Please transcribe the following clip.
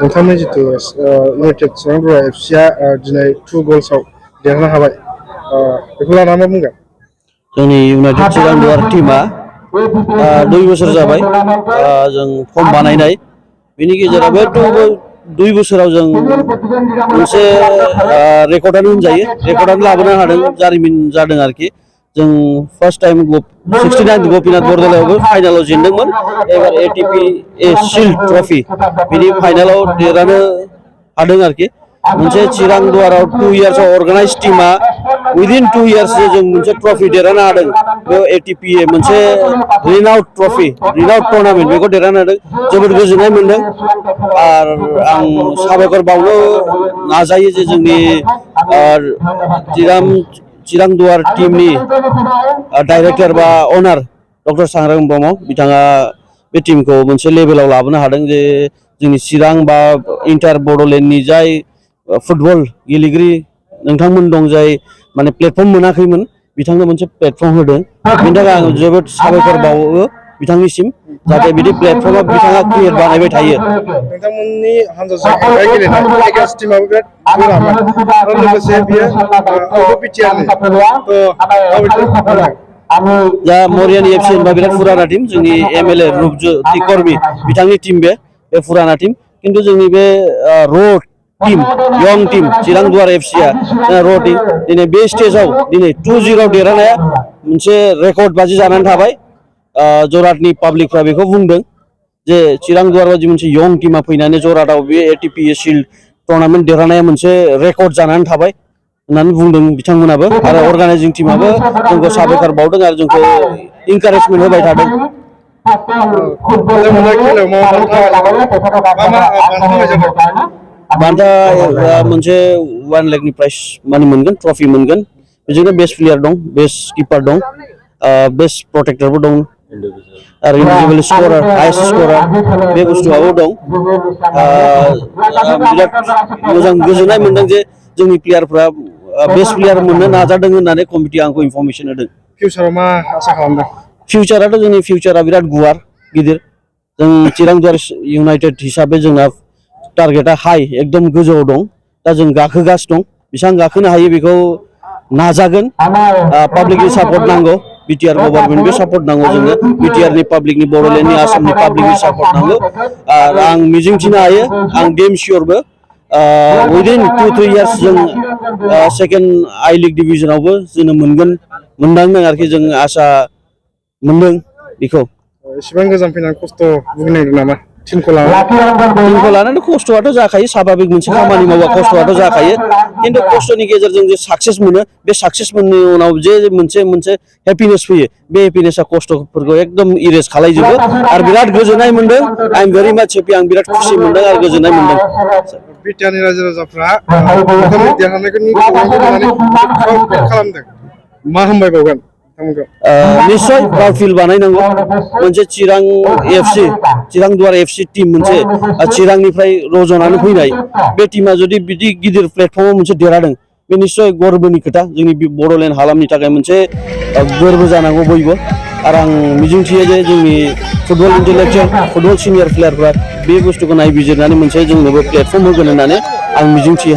नोंथांमोन जितु इउनाइटेड चिरांदुरा एफसिआ दिनै 2 गल्सआव देरहानो हाबाय बेखौ लानानै मा बुंगोन? जोंनि इउनाइटेड चिरांदुरा टीमा 2 बोसोर जाबाय जों फर्म बानायनाय बेनि गेजेराव बे 2 बोसोराव जों मोनसे रेकर्डआनो होनजायो रेकर्डआनो लाबोनो हादों जारिमिन जादों आरोखि जों फार्स्ट टाइम 69 गोपीनाथ बरदलैयावबो फाइनालाव जेनदोंमोन एबार एटीपी शिल्ड ट्रफी बिनि फाइनालाव देरहानो हादों आरोखि मोनसे चिरांदुराव 2 इयार्सआव अर्गानाइज टीमा विदिन 2 इयार्स जों मोनसे ट्रफी देरहानो हादों बे एटीपी मोनसे रिनाउड ट्रफी रिनाउड टुर्नामेंट बेखौ देरहानो हादों जोबोद गोजोननाय मोनदों आरो आं साबायखर बावनो नाजायो जे जोंनि चिरांदुरा टीमनि डाइरेक्टर बा अनार डक्टर सांग्रां ब्रह्म बिथाङा बे टीमखौ मोनसे लेभेलाव लाबोनो हादों जे जोंनि चिरां बा इन्टार बड'लेण्डनि जाय फुटबल गेलेगिरि नोंथांमोन दं जाय माने प्लेटफर्म मोनाखैमोन बिथांनो मोनसे प्लेटफर्म होदों बेनि थाखाय आं जोबोद साबायखर बावो बिथांनिसिम जाहाथे बिदि प्लेटफर्मआ बिथाङा क्रिएट बानायबाय थायो। नोंथांमोननि हानजाजों हेंथा गेलेनाय एगेन्स्ट टीमाबो बिराद गोरामोन आरो लोगोसे बियो बिटिआरनि दा मरियानी एफसि होनबा बिराद फुराना टीम जोंनि एमएलए रूपज्योति कर्मी बिथांनि टीम बे फुराना टीम किन्तु जोंनि बे र' टीम यंग टीम चिरांदुरा एफसिआ र' टीम दिनै बे स्टेजाव दिनै 2-0 देरहानाया मोनसे रेकर्ड बादि जानानै थाबाय जरहाटनि पाब्लिकफ्रा बेखौ बुंदों जे चिरांदुरा बायदि मोनसे यंग टीमा फैनानै जरहाटआव बे एटीपी शिल्ड टुर्नामेंट देरहानाया मोनसे रेकर्ड जानानै थाबाय होननानै बुंदों बिथांमोनाबो आरो अर्गानाइजिं टीमाबो जोंखौ साबायखर बावदों आरो जोंखौ इनकारेजमेन्ट होबाय थादों। बान्था मोनसे 1 लाखनि प्राइज मानि मोनगोन ट्रफी मोनगोन बेजोंनो बेस्ट प्लेयार दं बेस्ट किपार दं बेस्ट प्रटेक्टरबो दं आरो इन्डिभिजुवेल स्करार हाइस्ट स्करार बे बुस्थुआबो दं बिराद मोजां गोजोननाय मोनदों जे जोंनि प्लेयारफ्रा बेस्ट प्लेयार मोननो नाजादों होननानै कमिटिया आंखौ इनफरमेसन होदों। फिउचाराव मा आसा खालामदों? फिउचाराथ' जोंनि फिउचारा बिराद गुवार गिदिर जों चिरांदुरा इउनाइटेड हिसाबै जोंना टारगेटा हाई एकदम गोजौआव दं दा जों गाखोगासिनो दं बेसेबां गाखोनो हायो बेखौ नाजागोन पाब्लिकनि सापर्ट नांगौ बिटिआर गभर्नमेन्टबो सापर्ट नांगौ जोंनो बिटिआरनि पाब्लिकनि बड'लेण्डनि आसामनि पाब्लिकनि सापर्ट नांगौ आरो आं मिजिंथिनो हायो आं डेम सियरबो विदिन 2-3 इयार्स जों सेकेन्ड आई लीग डिभिजनावबो जोङो मोनदांदों आरोखि जों आसा मोनदों बेखौ। एसेबां गोजान फैनानै खस्थ' भुगिनांदों नामा टीमखौ लानानै? खस्थ'आथ' जाखायो स्वाभाबिक मोनसे खामानि मावबा खस्थ'आथ' जाखायो किन्तु खस्थ'नि गेजेरजों जे साक्सेस मोनो बे साक्सेस मोननि उनाव जे मोनसे हेपिनेस फैयो बे हेपिनेसा खस्थ'फोरखौ एकदम इरेज खालायजोबो आरो बिराद गोजोननाय मोनदों आइ एम भेरि माच हेपि आं बिराद खुसि मोनदों आरो गोजोननाय मोनदों। बिटिआरनि रायजो राजाफ्रा देरहानायखौ खालामदों मा हामबायबावगोन? निश्चय प्राउड फिल बानायनांगौ मोनसे चिरां एफसि चिरांदुरा एफसि टीम मोनसे चिरांनिफ्राय रज'नानै फैनाय बे टीमा जुदि बिदि गिदिर प्लेटफर्माव मोनसे देरहादों बे निश्चय गर्वनि खोथा जोंनि बड'लेण्ड हालामनि थाखाय मोनसे गोर्व जानांगौ बयबो आरो आं मिजिंथियो जे जोंनि फुटबल इन्टेलेक्चुवेल फुटबल सिनियर प्लेयारफ्रा बे बुस्थुखौ नायबिजिरनानै मोनसे जोंनोबो प्लेटफर्म होगोन होननानै आं मिजिंथियो।